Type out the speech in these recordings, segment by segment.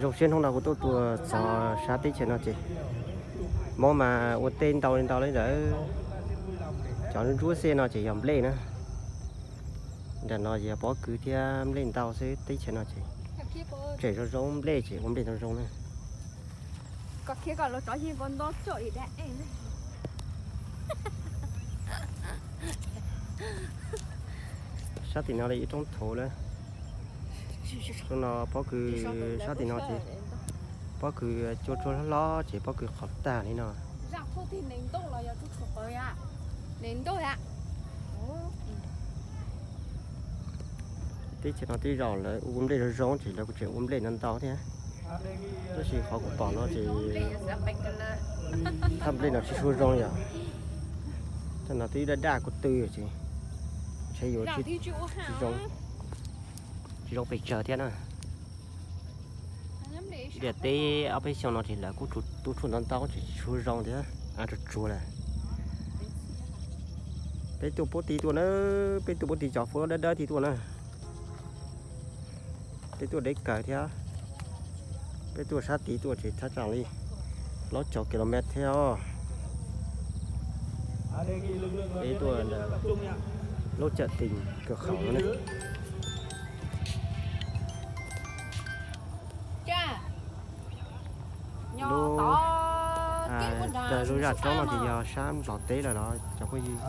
Zoo siab hnub no kuv tuaj tua txog sab teb chaws no ces mob mas ua teb ntau li ntau li ntawd. Cov ntsuab xiab no ces yog nplej na. Nram no yog pob kws thiab nplej ntau xwb, teb chaws no ces tseem zoo zoo nplej ces ua nplej zoo zoo na. Sab tim no li ib roob thuv lawm. Roob no pob kws, sab tim no ces pob kws cua tsuag hlob hlob ces pob kws qhov tag li no. Teb chaws no tib zaug lawv ua nplej zoo zoo ces lawv kuj tseem ua nplej no ntau thiab. Tab sis qhov kuv pom no ces thaj nplej no tsis tshua zoo yom. Thaj no twb daj daj kuv tw ces ntshe yuav tsis zoo, tsis zoo pes tsawg thiab na. Ntiaj teb ob peb xyoo no ces lawv kuj tu tshuaj ntau ntau ces tsis tshua zoo thiab, av tsuag tsuag lawm. Peb tuaj puab tid tuaj na, peb tuaj puab tid cov fuab dawb dawb tid tuaj na. Peb tuaj deb kawg thiab. Peb tuaj sab tid tuaj ces thaj tsam li plaub caug kilomev thiab os. Peb tuaj ntawm lub cawm tij kawg qhov no ne. Lub, lub zaj roob no ces yog sab Nplog teb lawm los cov phooj ywg.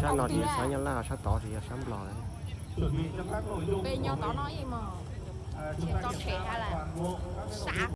Sab no ces yog sab Nyab Laj, sab tod ces yog sab Nplog lawm.